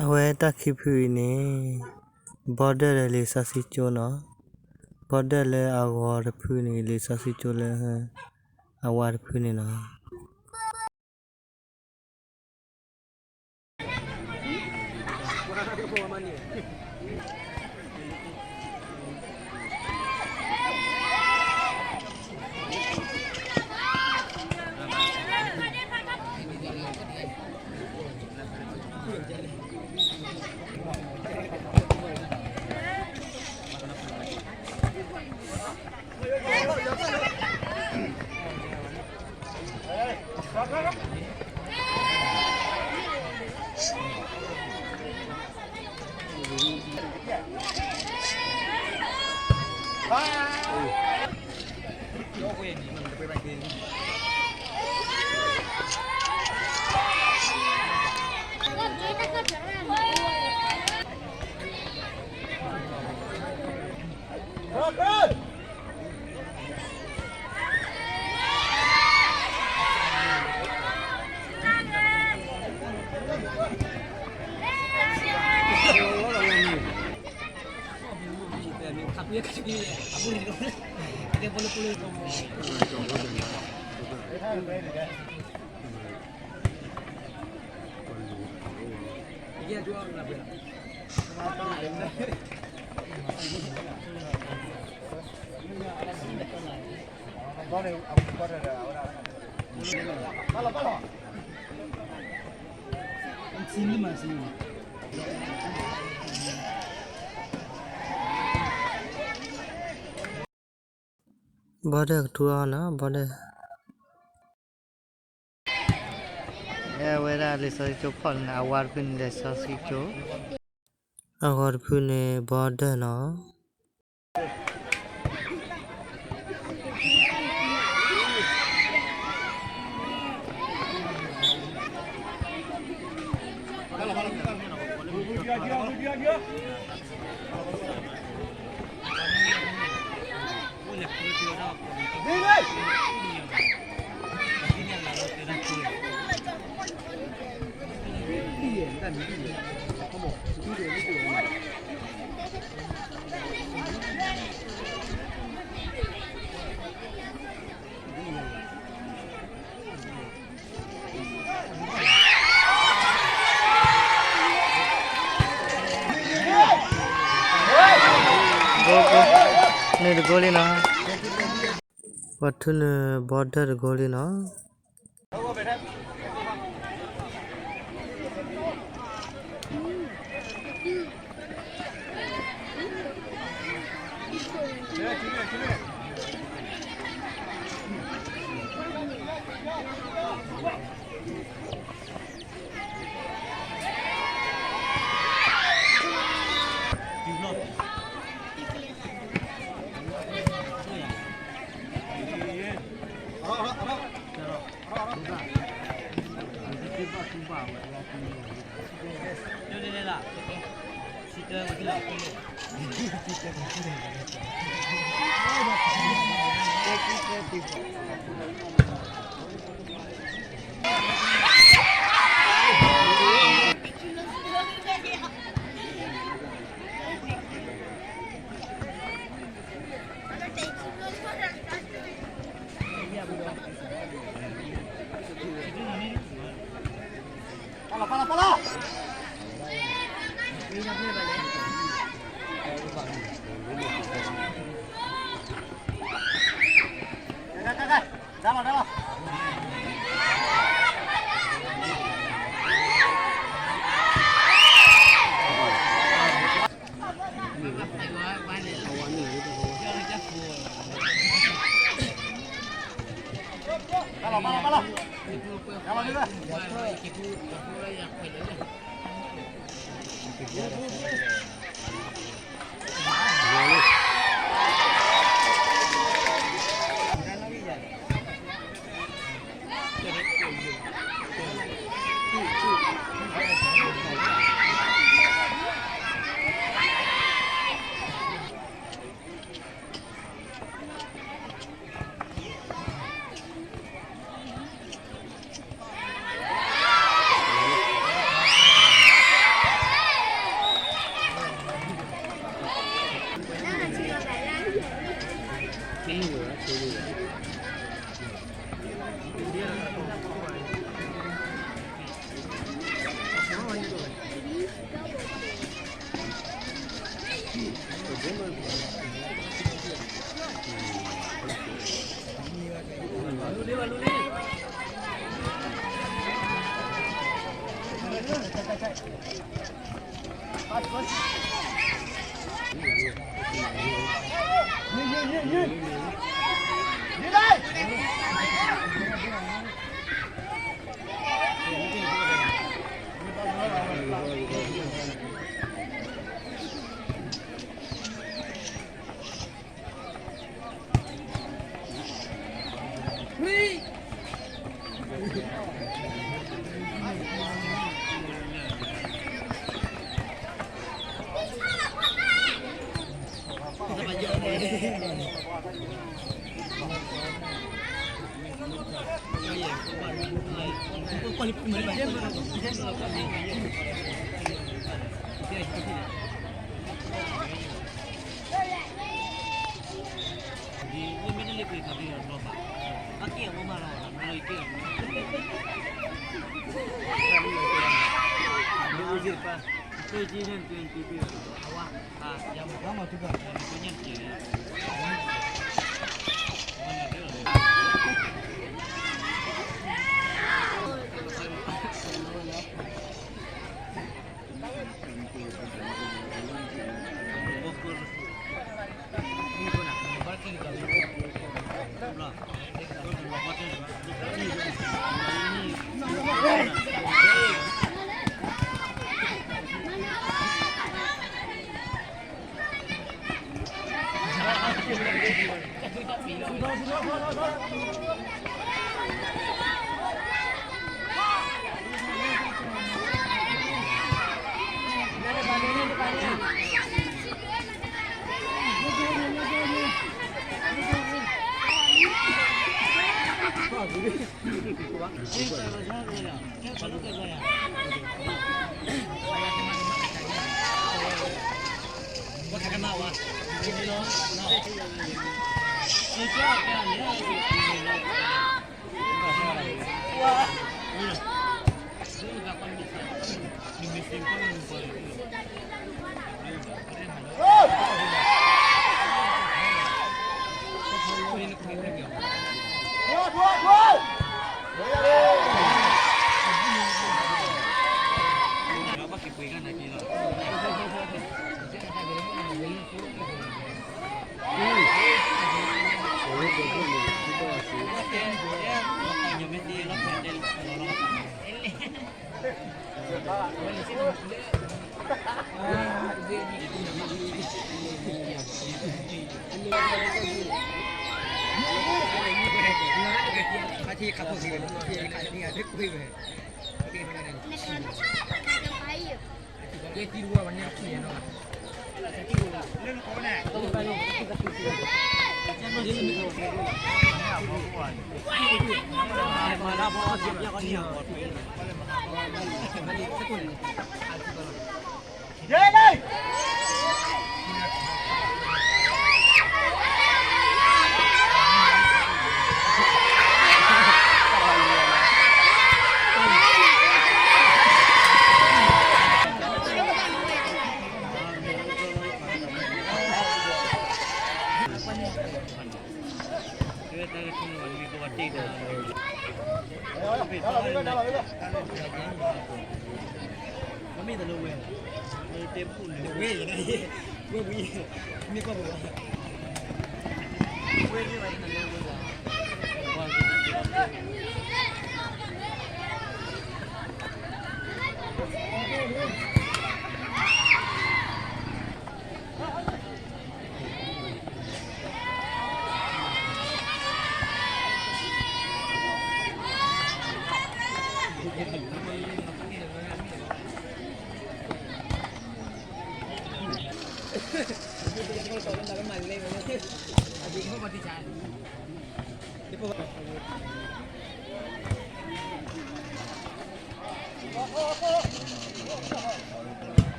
အဝဲတၢ်ခံဖုအံၤန့ၣ် ဘီဒၢၣ်ဒီးလံာ်စီဆှံကၠိနီၤ, ဘီဒၢၣ်လၢအဂီၤတဖုန့ၣ် လံာ်စီဆှံကၠိလၢအဝါတဖုန့ၣ်လီၤ. ဘီဒၢၣ်ကထူအီၤနီၤ, ဘီဒၢၣ် အဝဲဒၣ်လံာ်စီဆှံကၠိဖီၣ်န့ၣ် အဝါတဖုန့ၣ်လံာ်စီဆှံကၠိ, အဂီၤတဖုန့ၣ် ဘီဒၢၣ်နီၤ. န့ၣ်တဂိၢ်လံနီၤ, ပှၤထုးန့ၢ်ဘီဒၢၣ်တဂိၢ်လံနီၤ.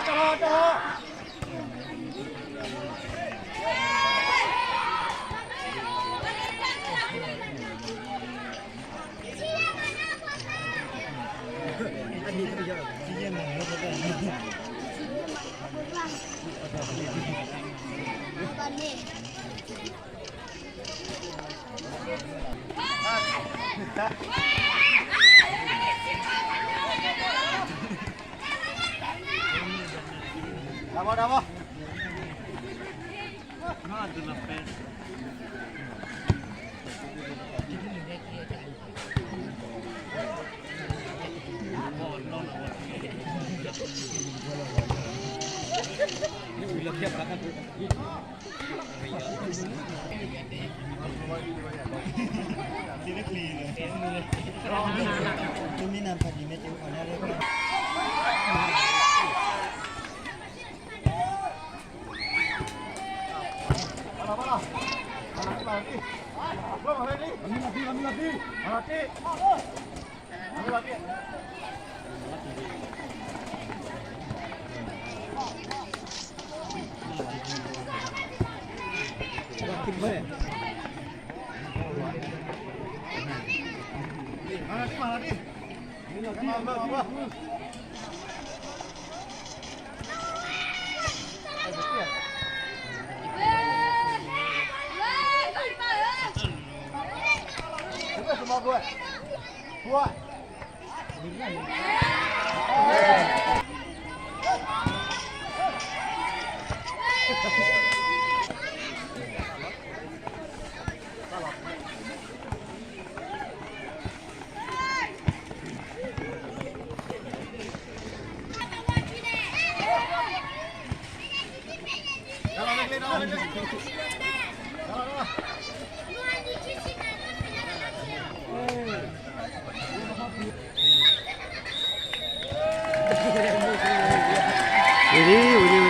က ဝံၤလံ ဝံၤလံ